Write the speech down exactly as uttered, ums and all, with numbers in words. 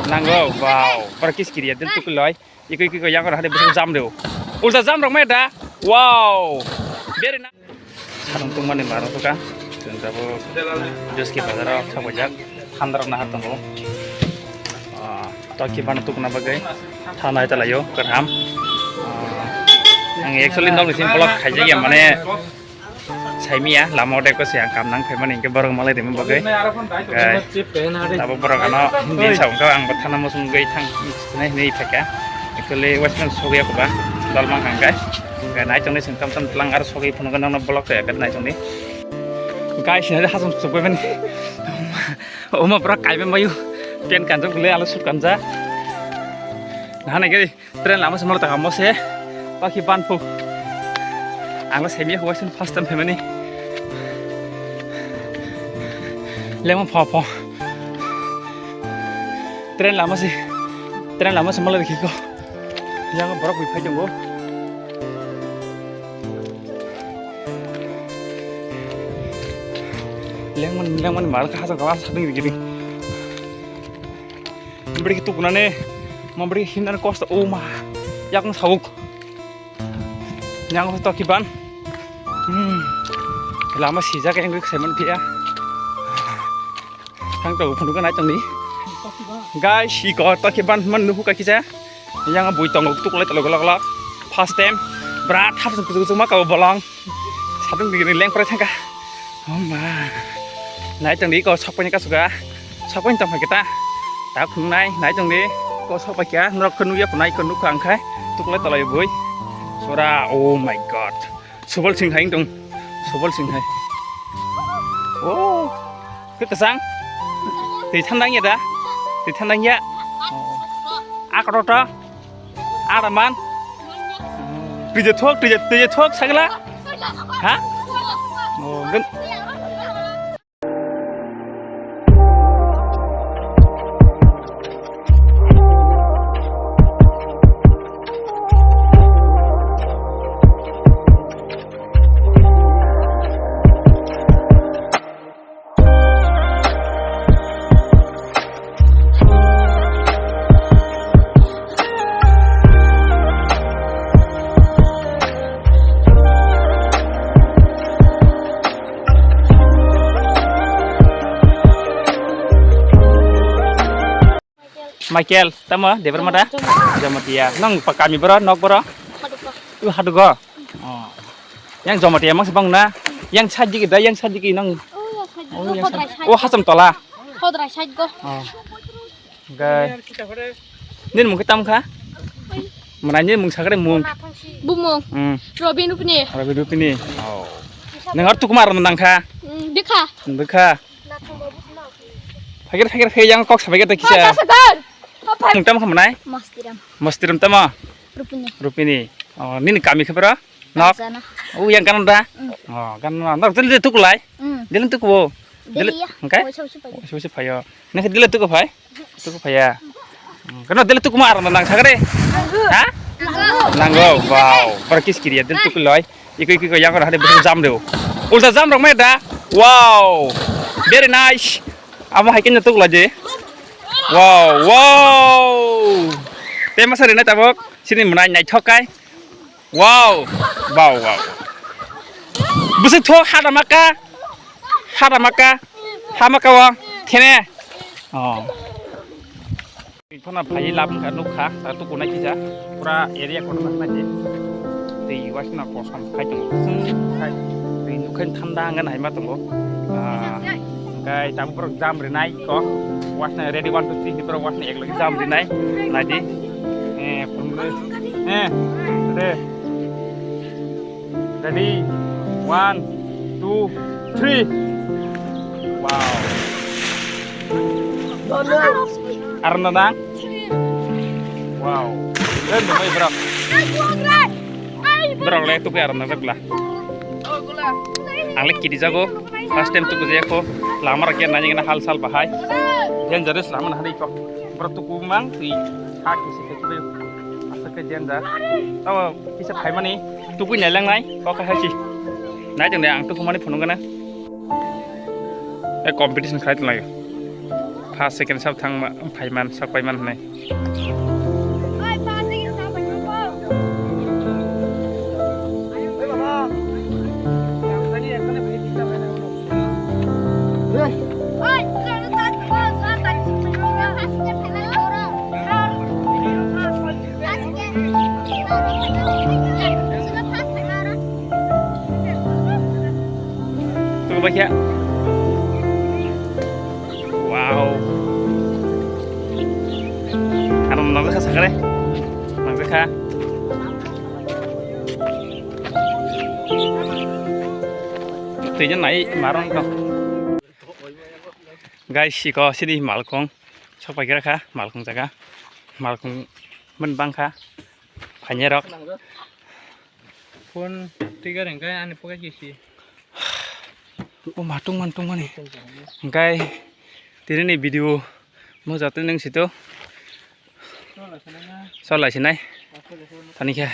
Nango, wow. Oro kiskiri ya, dil tukui loi. Ikui, ikui, ikui, yang oro hade besok jam reo. Ulta jam rok mai da. Wow. Very nice. Sadung tungmani maro suka. Tun tabo Joski bazaro thapajak. Thandarok nahar tongo. Ah, toki bano tukna bagwi. Thanai talayo, kaham. Ah, ang actually nok ni sini vlog khaijak ya, mane Saimiya, lama o deko se ang kam nang phaimani hingke borok malai rima bagwi. Gai. Abo borok ano Hindi sa wngkha, ang bo thana muchung gwi thang hinai hinai phaikha. Actually, West Bengal sogwi ako ba, dol mang hang gai. Gai nai tongni sengkam tam tlang aro sogwi phunukgo nangno block se bai nai tongni. Gai sinai hasam sugwi mani. Oma pura kaiben bayu. Pen kanjak bwle alo suk kanja. Nahana gari. Train lama se malo taka mo se. Toki ban phu. Ang la semi huwa sin first time phaimani. Lema pho pho. Train lama se. Train lama se malo dikhi ko. Yang borok bui phai tongo. Lengman lengman mal ka hasa ka sading dikhi. Beri tukuna ne, ma beri himna kosto o ma, yakung sauk. Yang toki ban. Hmm. Lama sijak yang rik semen pia. Thang to phunuk nai tongni. Guys, iko toki ban man nuhu ka kisa. Yang bui tongo tukulai tolo golok golok. First time. Bra thap sung kuchuk ma ka bolong. Sadung digi leng pore thangka. Oh ma. Nai tongdi ko sokpani kasuga. Sokpani tong kita. Ta khungnai nai tongdi. Ko sokpa kya norok khunu ya kunai ko nukha angkhai. Tuklai tolai bui. Sora, oh my god. Subal sing hai tong. Subal sing hai. Oh. Ke kesang. Tei thandang ya da. Tei thandang ya. Oh. Akrota. Araman. Tije thok, tije, tije thok sagla. Ha? Oh, gen. Michael, tamo Debarma da? Jamatia. Nang pa kami boro, nok boro? U Hadugo. Oh. Yang Jamatia mang sebang na. Yang sajiki da, yang sajiki nang. Oh, yang sajiki. Oh, hasam tola. Hodrai sajgo. Oh. Gai. Nini mung tam kha? Mana nini mung sakre mung. Bumung. Hmm. Robin Rupini. Robin Rupini. Oh. Nang har tukma ram nang kha? Hmm, dikha. Dikha. Phagir phagir phagir yang kok sabai kata kisa. Mung tam kha manai? Mastiram. Mastiram tamo? Rupini. Rupini. Oh, nini kami khabra? Nok. Sana. Oh, yang kan da? Mm. Oh, kan na. Nok dili tukulai. Mm. Dili tukubo. Dili ya. Engkai? Wai sausi payo. Sausi payo. Nang dili tuku phai? Tuku phaya. Hmm, kano dili tukuma arang nang sagre? Ha? Nango. Wow. Para kis kiriya dili tukulai. Iko iko iko yang hade besok jam deo. Ulta jam rok mai da. Wow. Very nice. Amo hai kenya tukla je. Wow, wow. Te masa rina tabok. Sini menai nai thokai. Wow. Wow, wow. Busi tho hada maka. Hada maka. Hamaka wa. Thene. Oh. Phana phai lab wngkha nukha, ta tuku nai kisa, pura area kotor nai je. Tei wasna kosom khai tongo, kusung khai. Tei nukha thanda wngkha hai ma tongo. Ah, kai tabuk borok jam rinai ko. Wasna ready one, two, three, borok wasna ek lagi jam rinai. Nai di. Eh, phunui. Eh, re. Ready? One, two, three. Wow. Arna dang? Wow. Keren dong, bro. Bro, le tuku arna dagla. Ang le kiri jago. First time tuku jaya ko. Lama rakya nanya kena hal sal bahai. Dangerous lama na hari ko. Bro tuku mang, tui hak isi kecil. Asa ke danger. Tama kisa phaimani tukui nailangnai, kok hai si. Nai tong de ang tukumani phunuk gana. E competition khai tong laio. First, second sab thangma, phaiman, sab paiman hwnwi. Tunggu bagi ya. Wow. Ano nang kha sakare. Nang kha. Twijan nai marong to. Guys, siko sidi malkong. Sok pai kha malkong jaga. Malkong man bang kha. Phanyerok. Phone trigger hingke ani pocket kisi. O ma tungman tungmani. Hingke tini ni video mo jatni nang sito. Solai sinai. Tani khe.